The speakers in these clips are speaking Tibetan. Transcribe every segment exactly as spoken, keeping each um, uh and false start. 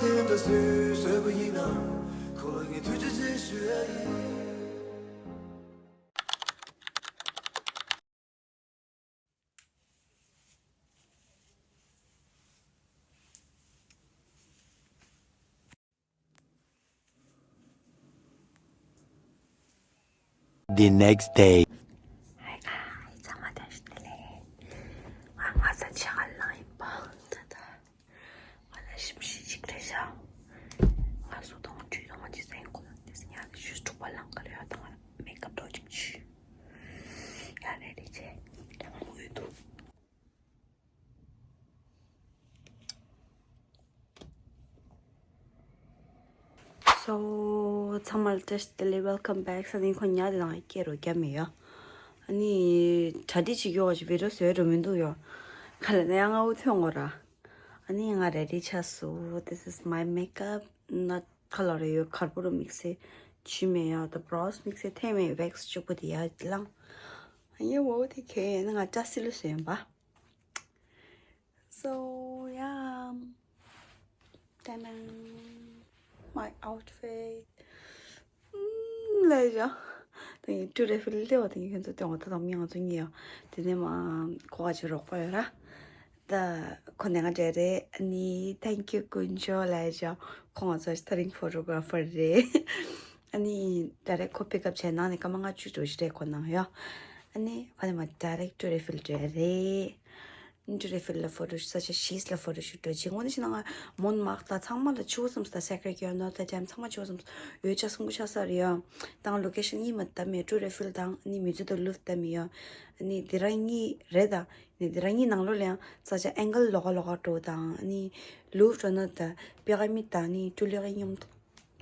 དེ་འདྲ་སུས་བཟོས་པ་ཡིན་ནམ། ཁོ་ལ་ངས་ཐུགས་རྗེ་ཆེ་ཞུ་ཡ་ཡིན། The next day. Hi guys, ཚང་མ་བཀྲ་ཤིས་བདེ་ལེགས། ང་ང་ཚོ་ཕྱེད་ཀ་ལངས་ཡིན་པ། ད་ད། ང་ལ་ཞིམ་ཞིམ་ཅིག་རེད་ཤག་ང་སུ་དང་བཀྲུས་དང་ཅི་ཟེར་ཁོ་ན་དེ་སི་ཉག་ཞུ་དྲུག་པ་ལངས་ག་ལ་ཡོད། ད་ང་ལ་མེག་ཨབ་འགྲོ་ཅིག་བྱུས། ཡ་རེད་རེད་ཅེ། ད་ང་མོ་ཡོད་དུ། So, ཚང་མ་ལ་བཀྲ་ཤིས་བདེ་ལེགས། Welcome back. ས་ནི་ཁོ་ཉལ་དེ་དང་སྐྱེ་རོ་རྒྱ་མི་ཡོ། ཨ་ནི་གྲ་སྒྲིག་ཅིག་ཡོ་བ་ཞིག་བི་ཌིའོ་བཟོས་རོ་མི་འདུག་ཡོ། ག་ལ་ནས་ཡང་ང་འུ་ཐོན་ངོ་ར། ཨ་ནི་ང་རེ་ཌི་ཆགས་སོ། This is my makeup. ན་ཁ་ལ་རེ་ཡོ་གར་པོ་རོ་དམིགས་བསལ་བྱུས་མེད་ཡོ། ད་བྷ་རོ་སི་དམིགས་བསལ་ཐེ་མེད་ཝེག་སི་གཅིག་པོ་དེ་ཡ་ལང་། ཨ་ནི་འོ་དེ་ཁེ་ཡ་ན་ང་བཀྲ་སི་ལུ་བཟོས་ཡིན་པ། So, yeah. Ta-da! My outfit. ལས་ཡ། དེ་ཀྲུ་རེ་ཧྥིལ་ལེ་བ་དེ་ཁྱོད་ཚོ་སྟོན་བ་ད་དང་མི་ང་ཚོ་གཉིས་ཡ། དེ་ནས་མ་གོ་བ་ཆེ་རོགས་པ་ཡོད་ར། ད་ཁོ་ནས་ང་འདྲ་རེད། ཨ་ནི་thank you དཀོན་མཆོག་ལས་ཡ། ཁོ་ང་ཚོ་ཤ་ཊ་རིང་ཕོ་ཊོ་གྷ་ར་ཕར་རེད། ཨ་ནི་ཌའི་རེག་ཁོ་པིག་ཨབ་བྱས་ནང་ནས་སྐར་མ་ལྔ་བཅུ་འགྲོ་ཞིག་རེད་ཁོ་ནང་ཡ། ཨ་ནི་ཕ་ནས་མ་ཌའི་རེག་ཀྲུ་རེ་ཧྥིལ་འདྲ་རེད། ཀྲུ་རེ་ཧྥིལ་ལ་ཕོ་ཊོ་ཤུ་ཊ་ས་ཆ་ཤིས་ལ་ཕོ་ཊོ་ཤུ་ཊ་འགྲོ་ཅིག་ངོ་ནི་ཤི་ན་ང་མོན་མག་ད་ཚང་མ་ལ་ཆུ་བོ་སམ་སྟ་སེ་ཀྲེ་ཀེར་ནོ་ཏ་ཌེམ་ཚང་མ་ཆུ་བོ་སམ་སྟ་ཡོད་ཆ་སུང་གུ་ཆ་ས་རེད་ཡ། ད་ང་ལོ་ཀེ་ཤན་གཉིས་མ་ད་མེད། ཀྲུ་རེ་ཧྥིལ་དང་ནི་མི་ཚུ་ད་ལུབ་ད་མི་ཡ། ནི་དེ་རང་གཉིས་རེད་ད། ནི་དེ་རང་གཉིས་ནང་ལོ་ལ་ཡང་ས་ཆ་ཨེང་གལ་ལོག་ག་ལོག་ག་འགྲོ་དང་ནི་ལུབ་འགྲོ་ན་ད་པེ་ག་མི་ད་ནི་ཀྲུ་ལེ་ག་མཉམ་དུ།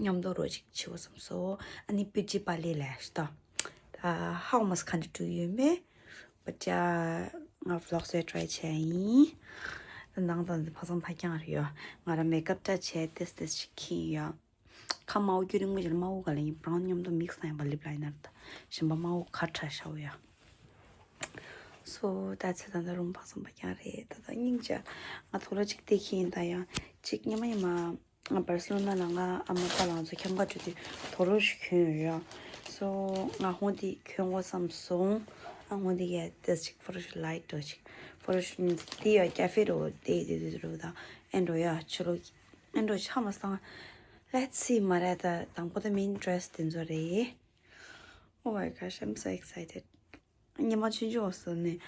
མཉམ་དུ་རོ་ཅིག་ཆེ་བོ་སམ་སོ། ཨ་ནི་པི་ཇི་པ་ལི་ལས་ཤི་ཏོ། ད་how much can you do you me? But yeah, ང་ཝི་ལོག་སེ་ཊི་རའི་བྱས་ཡིན། ད་ནང་དང་འདི་ཕ་ཚང་ཕ་རྐྱང་རེད་ཡོ། ང་ར་མེག་ཨབ་འདྲ་བྱས་ཏེས་ཏེས་ཞིག་ཁྱེར་ཡོ། ཁ་དམར་པོ་རྒྱུན་རིང་པོ་ཞིག་དམར་པོ་ག་ལ་ཡིན་བྷ་རའུན་མཉམ་དུ་མིག་སི་ན་ཡིན་པ་ལིབ་ལ་ཡིན་ན་ར་ད་ཞིམ་པ་དམར་པོ་ཁ་ཁྲ་ཤ་བོ་ཡོ། སོ་ད་ཚེ་ད་ད་རུང་ཕ་ཚང་ཕ་རྐྱང་རེད། ད་ད་སྙིང་རྗེ། ང་ཐོ་ལོ་ཅིག་དེ་ཁྱེར་ཡིན་ད་ཡང་ཅིག་ཉི་མ་ཉི་མ། ང་བར་སེ་ལོ་ན་ལ་ང་ཨ་མ་པ་ལང་ཚོ་འཁྱམ་ག་འགྲོ་དུས་དོ་རོ་ཞིག་གྱོན་ཡོད་ཡ། སོ་ང་ཧོང་དེ་གྱོན་དགོས་བསམ་སོང་། ཨ་ཧོང་དེ་གས་ཏེས་ཅིག་ཕོ་ཊོ་ཤུ་ཊ་ལའི་ཊི་འགྲོ་ཅིག་ཕོ་ཊོ་ཤུ་ཊི་དེ་ཡ་ཀེ་ཧྥེ་རོ་དེ་དེ་དེ་རོ་དང་ཨེ་འགྲོ་ཡ་ཆུ་ལོ་ཨེ་འགྲོ་ཆ་མ་སང་། Let's see མ་རེད་ད་དང་པོ་ད་མིན་ཌི་རེ་སི་དེ་ཚོ་རེད། Oh my gosh, I'm so excited. ཉི་མ་ཆུང་ཆུང་བ་སོང་ནས།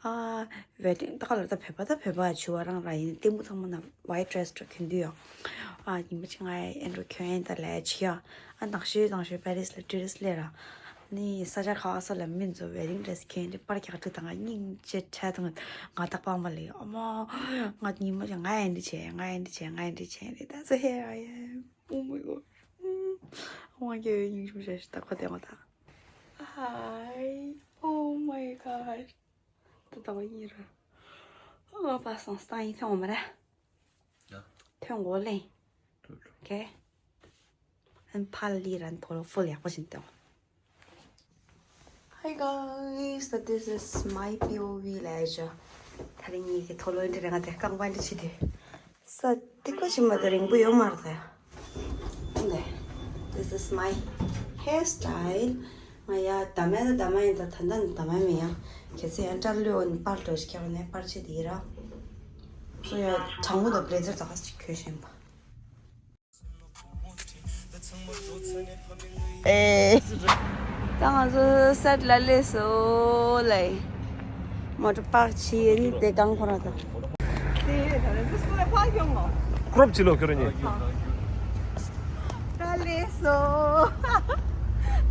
ཨ། ཝེ་ཌིང་ད་ག་ལ་ད་བོད་པ་ད་བོད་པ་བྱུ་བ་རང་ར་ཡིན་ལྟད་མོ་ཚང་མ་ན་ཝའི་ཊི་ཌི་རེ་སི་འདྲ་གྱོན་དུས་ཡོ། ཨ་ཉི་མ་ཅིག་ང་ཨེ་འགྲོ་གྱོན་ཡིན་ད་ལས་བྱེད་ཡོ། ཨ་ནག་ཤོས་ནག་ཤོས་པེ་རི་སི་ལ་ཊུ་རི་སི་ལས་ར། ནི་ས་ཆ་ཁ་ས་ལ་མི་ཚོ་ཝེ་ཌིང་ཌི་རེ་སི་གྱོན་དེ་པར་རྒྱག་དུས་ད་ང་སྙིང་རྗེ་ཁྲལ་དང་ང་ད་པང་པ་ལས་ཨ་མ། ང་ཉི་མ་ཅིག་ང་ཨེ་འདྲ་བྱས་ང་ཨེ་འདྲ་བྱས་ང་ཨེ་འདྲ་བྱས་ནི་ད་ཚོ་ཧེ་ཨ་ཡེ། Oh my god. ང་གི་སྙིང་རྗེ་ཞིག་ད་ཁོ་དེ་ང་ད། Hi. Oh my gosh. ད་ད་བ་ཡིན་ར། ཨ་པ་སང་སྟ་ཡིན་ཐོན་འོ་མ་ར། ཡ། ཐོན་འོ་ལེ། ཐོན་ཐོན། Okay. ཨན་ཕ་ལི་རན་ཐོ་ལོ་ཕུལ་ཡག་པོ་ཞིག་ཐོན། Hi guys, so this is my P O V ལས་ཇོ། ད་རིང་ངེད་ཀྱི་ཐོ་ལོ་འདི་རེ་ང་དེ་རྐང་པ་འདི་བྱེད་དུས། ས་ཏི་ཀོ་ཅི་མ་དེ་རིང་པོ་ཡོད་མ་རེད་ད། ནས། This is my hairstyle. ང་ཡ་ད་མེད་ད་ད་མ་ཡིན་ད་ད་ད་ད་མ་མི་ཡ། གལ་སྲིད་ཡང་སྐྲ་ལོས་འོ་ནི་པར་འགྲོ་ཞིག་ཁྱེར་ནས་པར་ཆས་དེ་ཡིན་ར། སོ་ཡ་གྲང་མོ་དང་བྷི་ལེ་ཛར་ད་ག་ཞིག་གྱོན་བཞིན་པ། ཨེ། ད་ང་ཚོ་སེཊ་ལ་སླེབས་སོང་ལེ། མོ་ཊ་པག་ཆི་ཡེ་ནི་དེ་གང་ཁོ་རང་ད། ཀྲོབ་ཅི་ལོ་ཁྱོད་རང་ཉིད། ད་སླེབས་སོང་།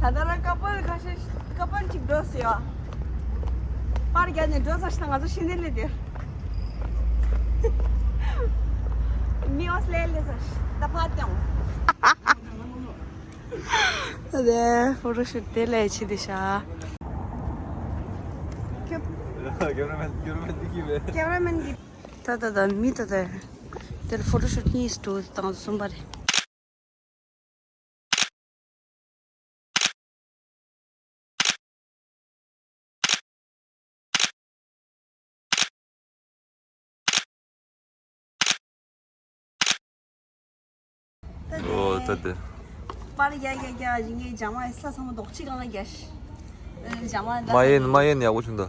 ད་ལྟ་རང་ཀ་པལ་ཁ་ཤས་ཀ་པལ་ཅིག་འགྲོ་སོང་ཡ། པར་རྒྱག་ནས་འགྲོ་ཚར་ཤག་ང་ཚོ་ཤི་ནི་ལས་དེར། མི་ཨོས་ལེ་ལེ་ས་ད་ཕ་ཏེང་། ད་དེ་ཕོ་ཊོ་ཤུ་ཊི་དེ་ལས་ཆི་དེ་ཤ། ཁེབ། ཁེ་མ་ར་མེན་ཁེ་མ་ར་མེན་འདི་གི་བས། ཁེ་མ་ར་མེན་འདི། ད་ད་ད་མི་ད་ད། དེར་ཕོ་ཊོ་ཤུ་ཊི་གཉིས་སུ་དང་གསུམ་པ་རེད། དེ། པར་རྒྱག་རྒྱག་རྒྱག་ཞིང་གི་ཇ་མ་ས་ཚང་མ་རྡོག་གཅིག་སྒང་ལ་རྒྱག་ཤི། ཇ་མ་མ་ཡིན་མ་ཡིན་ཡག་པོ་བྱུང་ད།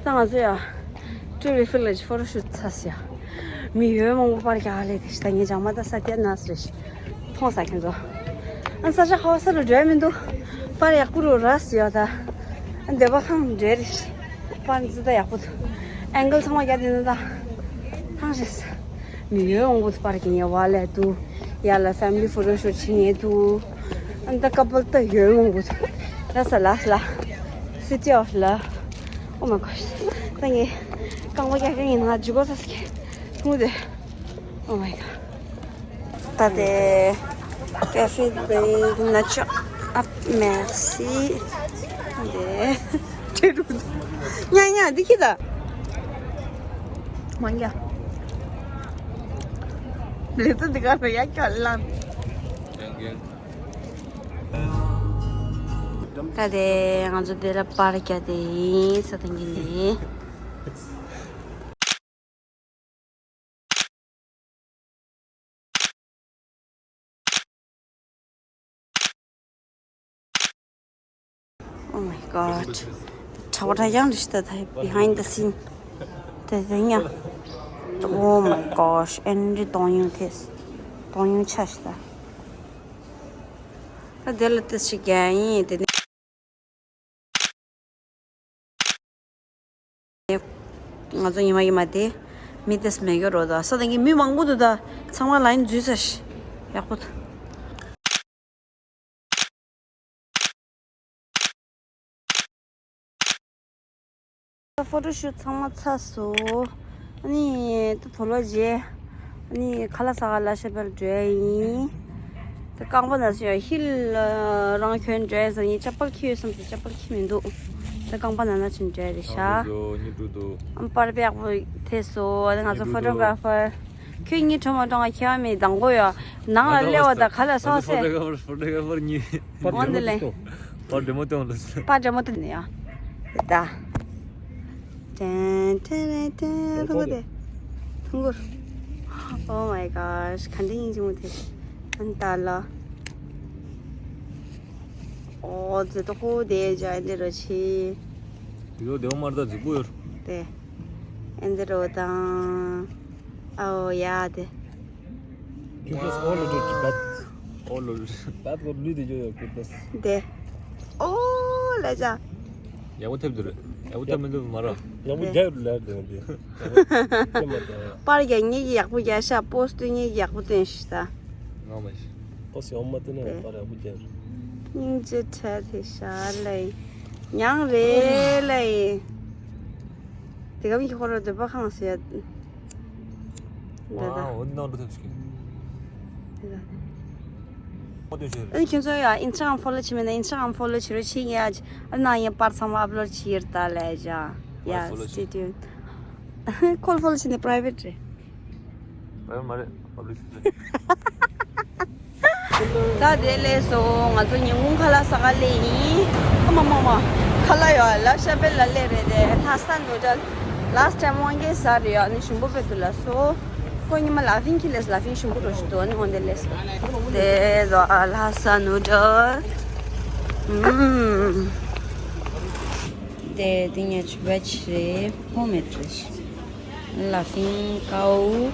ད་ང་ཚོ་ཡ། Tree Village photo shoot ཚར་སོང་ཡ། མི་ཡོད་མང་པོ་པར་རྒྱག་ལས་དེ་ཤི་ད་ངས་ཇ་མ་ད་ས་ཏེ་ནས་རེ་ཤི། མཐོང་ས་ཁྱེད་ཚོ། ཨ་ས་ཆ་ཁ་བ་ས་རུ་འགྲོ་ཡ་མི་འདུག་པར་ཡག་པོ་རུ་ར་སི་ཡོད་ད། ཨ་འདོད་པ་ཁང་འདྲེ་རེ་ཤི། པར་འཛི་ད་ཡག་པོ་འདུག་ཨེང་གལ་ཚང་མ་རྒྱག་དེ་ན་ད། ཐང་ཤེས། མི་ཡོད་མང་པོ་འདུག་པར་གྱི་ཉེ་བ་ལས་འདུག་ཡ་ལ་family photo shoot བྱེད་ཉེ་འདུག་ཨ་ད་ཀ་པལ་ད་ཡོད་མང་པོ་འདུག་ལ་ས་ལ་ས་ལ། City of Love. Oh my gosh. ད་ངས་རྐང་པ་རྒྱག་མཁན་ཡིན་ན་འཇུ་གོ་ས་སི་ཀེ་ཐུང་དེ། Oh my god. ད་དེ། Café de Nacho. ཨ། Merci. དེ། ཁྲེ་རུ། ཉ་ཉ་འདི་ཁྱི་ད། མང་རྒྱ། ལེ་ཚ་འདི་ག་རུ་ཡ་ཁྱོད་ལང་། ད་དེ་ང་ཚོ་དེ་ལ་པར་རྒྱག་དེ་ཡིན་ས་དང་གི་ནི། Oh my god. གྲྭ་པ་གྲྭ་རྐྱང་རེད་ཤི་ད་ད་behind the scene. དེ་དེ་ཉ། Oh my gosh. ཨེན་རི་གཏོང་ཡོང་ཐེས། གཏོང་ཡོང་ཆ་ཤི་ད། ད་དེ་ལ་དེ་ཞིག་རྒྱག་ཡིན་དེ་ནི། ང་ཚོ་ཉི་མ་ཉི་མ་དེ་མི་དེས་མེད་གི་རོ་ད་ས་དང་གི་མི་མང་པོ་འདུག་ད་ཚང་མ་ལ་ཡིན་འཛུལ་ས་ཤི་ཡག་པོ་འདུག་ཕོ་ཊོ་ཤུཊ་ཚང་མ་ཚར་སོང་། ཨ་ནི་ད་དོ་ལོ་རྗེས། ཨ་ནི་ཁ་ལག་ཟ་ག་ལ་ཤ་བལ་འགྲོ་ཡ་ཡིན། ད་རྐང་པ་ན་སོང་ཡ་ཧིལ་རང་གྱོན་འགྲོ་ཡ་ཟེར་ཡིན་ཅ་པལ་ཁྱི་ཡོད་བསམ་ཟེར་ཅ་པལ་ཁྱི་མི་འདུག་ད་རྐང་པ་ན་ན་ཆུན་འགྲོ་ཡ་རེད་ཤག་ཨམ་པར་པེག་པོ་ཐེ་སོ་ཨ་ནི་ང་ཚོ་ཕོ་ཊོ་གྷ་ར་ཕར། ཁྱོད་གཉིས་གྲོ་མ་གྲོང་ང་ཁྱེད་མི་དང་པོ་ཡོད། ནང་ལ་སླེབས་པ་དང་ག་ལ་སོང་སེ། ཕོ་ཊོ་གྷ་ར་ཕར་ཕོ་ཊོ་གྷ་ར་ཕར་གཉིས། ཕར་འདྲེ་མོ་སྟོན་ལ། ཕར་འདྲེ་མོ་སྟོན་ལ། ཕར་འདྲེ་མོ་སྟོན་ཡ། ད། ཏན་ཏན་ཏན་ཐུང་གུ་དེ། ཐུང་གུ། Oh my gosh. ག་འདྲ་ཡིན་ཅི་མོ་དེ། ཨན་ཏ་ལ། ཨོ་ཛེ་ཏོ་ཧོ་དེ་ཇ་ཨན་དེ་རོ་ཆི། དེ་ཚོ་དེ་བ་མར་ད་རྫིག་པོ་ཡོད། དེ། ཨན་དེ་རོ་དང་། ཨོ་ཡ་དེ། Give us all of it, but all of it. But what do you do, goodness? དེ། ཨོ་ལ་ཇ། ཡག་པོ་ཐེབས་འདུག་རེད། ཡག་པོ་ཐེབས་མི་འདུག་མ་ར། ཡག་པོ་རྒྱག་ཡོད་ལ་དེ་འདི། ཐེབས་མ་ཐེབས། པར་རྒྱག་ངེད་ཀྱིས་ཡག་པོ་རྒྱག་ཤག་པོ་སི་ཊི་ངེད་ཀྱིས་ཡག་པོ་སྟོན་ཤག་ད། ང་མ་ཤི། པོ་སི་ཊི་ཡོང་མ་ཐུབ་ན་དེ། པར་ཡག་པོ་རྒྱག་སྙིང་རྗེ་ཁྲལ་དེ་ཤར་ལེ། མྱང་རེ་ལེ། དེ་ག་མི་ཁྱོད་རོ་འདོད་པ་ཁང་ཟེར། འདི་ད། ཨོ་ནང་དུ་ཐེབས་ཤིག་འདི་ད། ཨོ་དེ་ཤེར། ཨ་ནི་ཁྱོད་ཚོ་ཡ་ཨིན་སི་ཊ་གྷ་རམ་ཕོ་ལོ་བྱེད་མེད་ན་ཨིན་སི་ཊ་གྷ་རམ་ཕོ་ལོ་བྱེད་རོགས་བྱེད། ངས་ཨ་ནང་ཡང་པར་ཚང་མ་ཨབ་ལོཌ་བྱེད་ཡིར་ད་ལས་ཇ། ཡ་སི་ཊེ་ཊིའུན། ཁོ་ལ་ཕོ་ལོ་བྱེད་ནས་པ་རའི་ཝེཊ་རེད། པ་རའི་ཝེཊ་མ་རེད། པབ་ལིག་ཤུ་རེད། ད་དེ་ལས་སོ་ང་ཚོ་ཉིན་གུང་ཁ་ལག་ཟ་ག་སླེབས་ཡིན། ཨ་མ་མ་མ། ཁ་ལག་ཡོད་ལ་ཤ་བེལ་ལ་སླེབས་རེད་དེ། ལྷ་ས་ནུ་ཌལ། ལཱསི་ཊ་ཊའིམ་དབང་རྒྱལ་ཟ་རེད་ཡ། ཨ་ནི་ཞིམ་པོ་དཔེ་འདུག་ལ་སོ། ཁོ་ཉི་མ་ལ་ཕིང་ཁི་ལས་ལ་ཕིང་ཞིམ་པོ་འགྲོ་ཞིག་འདུག་ཨ་ནི་འོན་ཏེ་ལས་སོ། དེ་ལོ་ཨ་ལྷ་ས་ནུ་ཌལ། ཨུམ། དེ་དེ་ཉ་ཆུ་བེ་ཆི་རེད། ཧོམ་མེཌ་རེད། ལ་ཕིང་ཀའུ།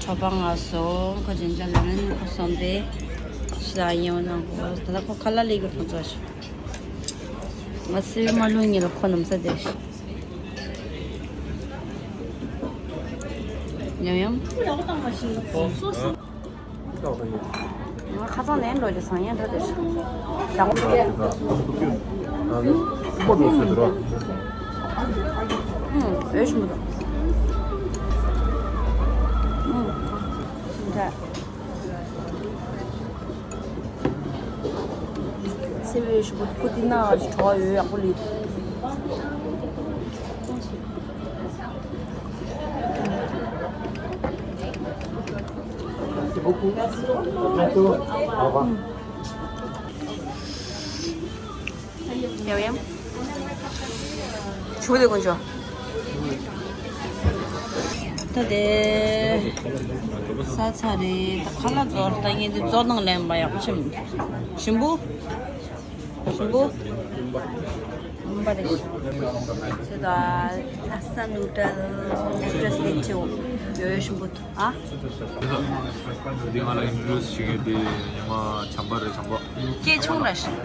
གྲོ་པ་ང་སོ། ཁོ་ཅན་ཅན་ལ་ནི་ཁོ་སོམ་པེ། ཤ་ཡོང་ན་ཁོ་ད་ཁོ་ཁ་ལ་ལེ་གི་ཐོང་ཚོ་ཤི། ང་སི་མ་ལུ་ཉི་ལ་ཁོ་ནམ་ས་དེ་ཤི། ཉམ་ཉམ། ང་ཁ་སང་ནས་འགྲོ་རྒྱུ་བཟང་ཡན་འགྲོ་དེ་ཞིག་ཡང་། ཨུམ། འོས་ཤིང་འདུག་ཨུམ། ཞིང་ཁ། སེ་བའི་ཞུ་ཁུ་ཏི་ན་གྲོ་ཡོད་ཡག་པོ་ལི། ཡང་ཡང་། ཆུ་ལས་དཀོན་མཆོག་ད་དེ་ས་ཚ་རེད། ད་ཁ་ལག་ཟོར་ད་ངས་དེ་ཟོར་དང་ལེན་པ་ཡག་པོ་ཆེ་མི་འདུག་ཞིམ་པོ། ཞིམ་པོ། ཨམ་པ་རེད། ཚེ་ད་ལྷ་ས་ནུ་ཏལ་ཨེ་ཌི་རེ་སི་ལེན་ཆེའོ། ཡོད་ཡོད་ཞིམ་པོ་འདུག་ཨ། འདི་ང་ལ་ཨིན་ཊྲོ་ཌིའུ་སི་བྱེད་མཁན་དེ་ཉི་མ་བྱམས་པ་རེད། བྱམས་པ། སྐད་ཆུང་ར་ཞིག་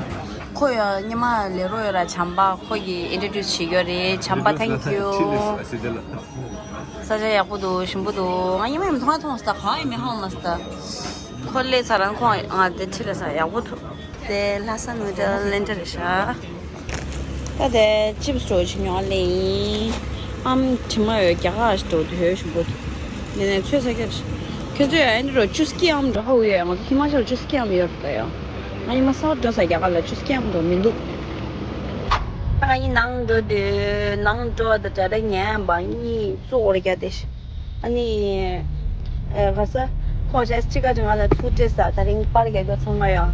ཁོ་ཡང་ཉི་མ་ལས་རོགས་ཡོད་ར། བྱམས་པ་ཁོ་གིས་ཨིན་ཊྲོ་ཌིའུ་སི་བྱེད་ཀྱི་ཡོད་རེད། བྱམས་པ། ཐེང་ཀིའུ། ས་ཆ་ཡག་པོ་འདུག་ཞིམ་པོ་འདུག་ང་ཉི་མ་ཡང་མཐོང་མཐོང་ས། ད་གང་ཡང་མི་ཧང་མ་ས། ད་ཁོ་སླེབས་ཚར་རང་ཁོང་ང་དེ་ཁྲིད་ལ་ས་ཡག་པོ་འདུག་དེ་ལྷ་ས་ནུ་ཏལ་ལེན་ཊ་རེད་ཤག་ད་དེ་ཅིབ་སི་འདྲ་བོ་ཅིག་ཉོ་ལེ་ཡིན། ཨམ་དྲི་མ་ཡོད། རྒྱ་གར་ཞིག་འགྲོ་དུས་ཡོད་ཞིམ་པོ་འདུག་ནས་ནས་ཚོད་ས་ཁྱེར། ཁྱོད་ཚོས་ཨེ་འདྲ་ཅུ་སི་ཀི་ཨམ་འགྲོ་ཧ་གོ་ཡོད། ང་ཚོ་ཧི་མ་ཅལ་ཅུ་སི་ཀི་ཨམ་ཡོད་རེད་ད་ཡ། ང་ཉི་མ་གསར་འགྲོ་ས་རྒྱ་གར་ལ་ཅུ་སི་ཀི་ཨམ་འགྲོ་མི་འདུག་ད་ང་གཉིས་ནང་འགྲོ་དུས་ནང་འགྲོ་དང་གྲ་སྒྲིག་ཉན་པ་གཉིས་གཙོ་བོར་རྒྱ་དེ། ཨ་ནི། ཨེ་ག་ས། ཁོང་ཅག་སྤྱི་ཁ་ཅིག་ང་ལ་ཐུག་སྤྲད་ས། ད་རིང་པར་རྒྱག་རྒྱུ་ཚང་མ་ཡོད།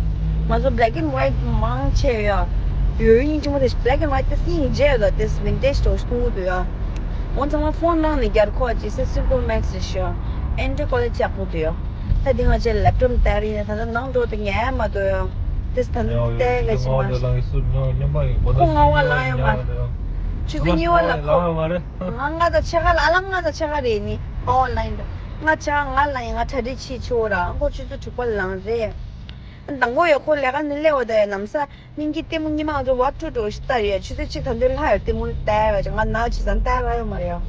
ང་ཚོ་black and white མང་ཆེ་ཡོད། ཡོད་ཡིན་གཅིག་མ་དེ་black and white དེ་སྙིང་རྗེ་ཡོད་ལ། དེ་vintage འདྲ་བོ་ཞིག་མཐོང་གི་འདུག་ཡ། འོ་ཚང་མ་ཕོན་ནང་ནས་རྒྱག་ཁོ་ཅི་སེ་སི་པོ་མེག་སི་ཞོ། ཨེན་ཌི་ཀོ་ལི་ཊི་ཡག་པོ་འདུག་ཡ། ད་དེ་ང་ཅག་ལེབ་ཊོབ་དར་ཡིན་ན། ད་ལྟ་ནང་འགྲོ་དུ་ཉལ་མ་འདུག་ཡ། དེ་ད་ལྟ་བལྟས་ག་ཅི་མ། ཁོ་ང་བ་ལང་ཡོད་མ། ཆུ་ཚོད་གཉིས་པ་ལ་ཁོ། ང་ང་དང་ཕྱེད་ཀ་ལ། ཨ་ལམ་ང་དང་ཕྱེད་ཀ་རེད་ནི། ཨོན་ལ་ཡིན་འདུག་ང་ཕྱེད་ཀ་ང་ལ་ཡིན། ང་གྲ་སྒྲིག་བྱེད་ཆོག་ར། ཁོ་ཆུ་ཚོད་དྲུག་པ་ལ་ལངས་རེད། དང་པོ་ཡོད་ཁོ་ལས་ཀ་ནི་སླེབས་པ་དང་ཡ་ནམ་ས། སྙིང་གི་ལྟད་མོ་ཉི་མ་ང་ཚོ་ཝར་ཊུ་འགྲོ་ཞིག་ལྟ་ཡོད། ཆུ་ཚོད་གཅིག་དང་དུས་ལྷག་ཡོད། ལྟད་མོ་ལྟ་ཡོད། ང་ནག་ཆུ་ཚང་ལྟ་ར་ཡོད་མ་རེད།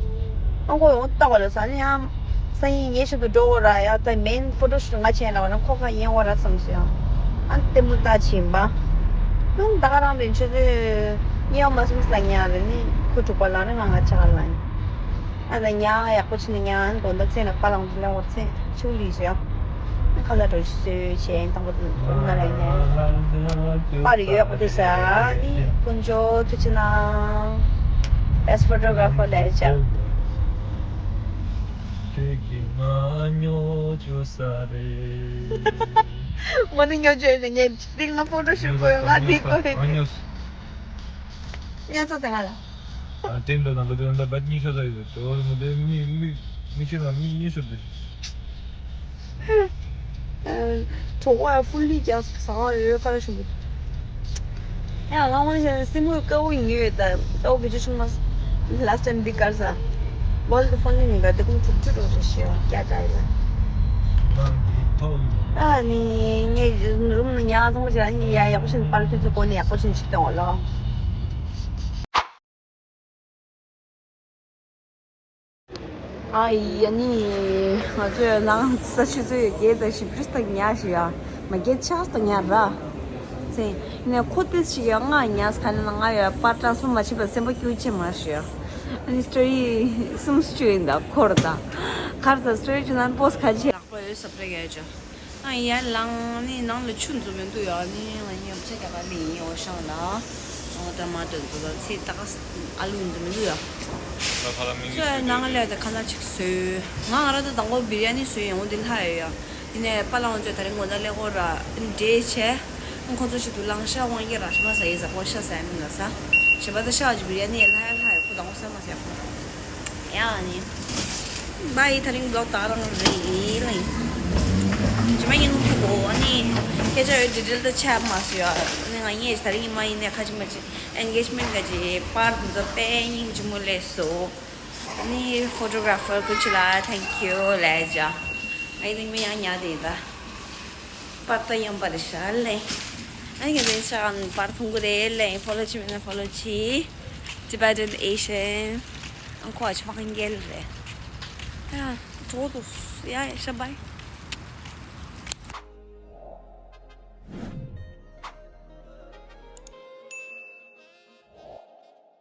ཨང་ཁོ་ཡོང་ལྟ་བ་ལ་ས་ནི་ཡང་ས་ཡིན་ངེས་ཤིག་ཏུ་འགྲོ་འོ་ར་ཡ། ད་མེན་ཕོ་ཊོ་ཤུ་ཊི་ང་བྱས་ན་བ་ན་ཁོ་ཁ་ཡིན་འོ་ར་བསམ་སོང་ཡ། ཨ་ལྟད་མོ་ལྟ་ཕྱིན་པ། ཡང་ད་ག་རང་རེད། ཆུ་ཚོད་གཉིས་པ་མ་སོང་ས་ཉལ་རེད་ནི། ཁོ་དྲུག་པ་ལ་རེད། ང་ང་ཕྱེད་ཀ་ལ་ཡིན། ཨ་ད་ཉལ་ཡག་པོ་བྱས་ནས་ཉལ། དགོང་དག་མཚན་ལ་པ་ལང་དུ་ལེན་འོར་ཚེ་ཆུང་ལི་ཟེར། ཁ་ལག་འགྲོ་ཞིག་གསོལ་བྱས་དང་པོ་དུ་ང་ལ་ཉལ། པར་ཡོད་པ་དེ་ཟ་ནི་དཀོན་མཆོག་ཐུགས་རྗེ་གནང་། Best photographer ལས་བྱ། ཁྱོད་ཀྱིས་ང་ཉོ་བཅུག་ས་རེད། མ་ནི་ཉོ་བཅུག་ཡོད་ནས་ངས་འདི་ང་ཕོ་ཊོ་ཤུ་ཊི་དགོས་ཡོད། ང་འདི་དགོས་ཡོད། ང་ཉོ། ཉན་ཚོ་ཟེར་ང་ལ། ཨ་ཏེན་ལ་ནང་ལ་ཏེན་ལ་བད་ཉི་ཤོ་ཟ་ཡོད། ཏོ་མོ་ཏེ་མི་མི་མི་ཤོ་ན་མི་ཉི་ཤོ་ཏེ། གྲོགས་པོ་ཡ་ཧྥུ་ལི་རྒྱག་ཟ་ཡོད་ཁ་ལ་ཤུ་གི། ཡ་ང་ངོ་ཤེས་སེམས་ངོ་དཀར་པོ་ཡིན་ཡོད་ད། དཀར་པོ་བེད་སྤྱོད་ཆུང་མ། Last time འདི་གར་ཟ། World phone ནི་ངའི་ག་དེ་ཀུན་ཐུབ་ཆུ་རོ་རེ་ཤེས་ཡ་རྒྱ་གྲ་ཡི་ལ། ཨ་ནི་ངས་རུམ་ནང་ཉལ་ཚང་མ་ཞིག་ཨ་ནི་ཡ་ཡག་པོ་ཞིག་པར་ཁྱོད་ཚོ་གོ་ནས་ཡག་པོ་ཞིག་ཞིག་གཏོང་བ་ལོ། ཨ་ཡ་ནི་ང་ཚོས་ནང་ས་ཆུ་ཚོད་བརྒྱད་དང་བཞི་བཅུ་དང་ཉལ་ཞིག་ཡ། མ་བརྒྱད་ཆགས་དང་ཉལ་ར། ཚེ་ནས་ཁོ་ཏིས་ཞིག་ཡ་ང་ཉལ་ས་ཁ་ནས་ང་ཡ་པར་ཀྲང་སུ་མ་བྱེད་པ་སེམས་པ་སྐྱོ་ཅེ་མ་ཞིག་ཡ། ཨ་ནི་སི་ཊོ་རི་གསུམ་བཅུ་ཡིན་ད་ཁོར་ད། ཁར་ས་སི་ཊོ་རི་བཅུ་ནང་པོ་སི་ཁ་ཆེ། ལག་པ་ཡོད་སབ་རེ་ཡ་ཅོ། ཨ་ཡར་ལངས་ནི་ནང་ལ་ཆུ་འཛུལ་མི་འདུག་ཡ། ནི་ང་གཉིས་ཡོང་ཆ་རྒྱག་ག་མི་ཡིན་འོ་ཤང་ལ། འོ་ད་མ་དོན་ཚོ་ལ་ཚེ་ད་ག་ཨ་ལུ་འཛུལ་མི་འདུག་ཡ། ཚོ་ཡ་ནང་ལ་ད་ཁ་ན་ཅིག་བཟོས། ང་ང་ར་ད་དང་པོ་བི་རི་ཡ་ནི་བཟོས་ཡོང་འདི་ལྷ་ཡོད་ཡ། ཡིན་ནའི་པ་ལང་ཚོས་ད་རིང་ངོ་ན་ལེ་གོ་ར་འདྲེས་བྱས། ཁོང་ཚོ་ཞིག་ཏུ་ལང་ཤ་དབང་གི་ར་ཤ་མ་ཟ་ཡི་ཟ་གོ་ཤ་ཟ་ཡི་མི་ལ་ས། ཞེས་པ་ད་ཤ་ཅིག་བི་རི་ཡ་ནི་ལྷ་ཡ་ལྷ་ཡ་ཁོ་དང་པོ་ཟ་མ་ཟ་ཡ་ཁོ། ཡ་ནི། བའི་ད་རིང་བློག་ད་རང་རེད་ལེ། ཇི་མ་ཡིན་ཐུག་གོ་ཨ་ནི། སྐད་ཆ་ཡོད་ཌི་ཊེལ་ད་ཆ་མ་སུ་ཡ། ཨ་ནི་ང་ངས་ད་རིང་ཉི་མ་ཡིན་ནས་ཁ་ཅི་མ་ཅི་ཨེན་གེཇ་མེན་ཊི་ག་ཅི་པར་འཛོ་པེ་ཉིང་ཅི་མོ་ལེ་སོ། ཨ་ནི་ཕོ་ཊོ་གྷ་ར་ཕར་ཀུ་ཆུ་ལ་ཐེང་ཀིའུ་ལེ་ཇ། ཨ་ནི་མི་ཡང་ཉ་དེ་ད། པར་ད་ཡང་པར་ཤ་ལེ། ཨ་ནི་ག་དེ་ཤ་ག་པར་ཐུང་གུ་རེ་ལེ། ཕོ་ལོ་ཅི་མེན་ན་ཕོ་ལོ་ཅི། Tibetan Asian། ཨང་ཁོ་ཨ་ཆི་མ་གང་གེལ་རེད། ཡ། གྲོགས་དུ། ཡ་ཡ་ཤ་བའི།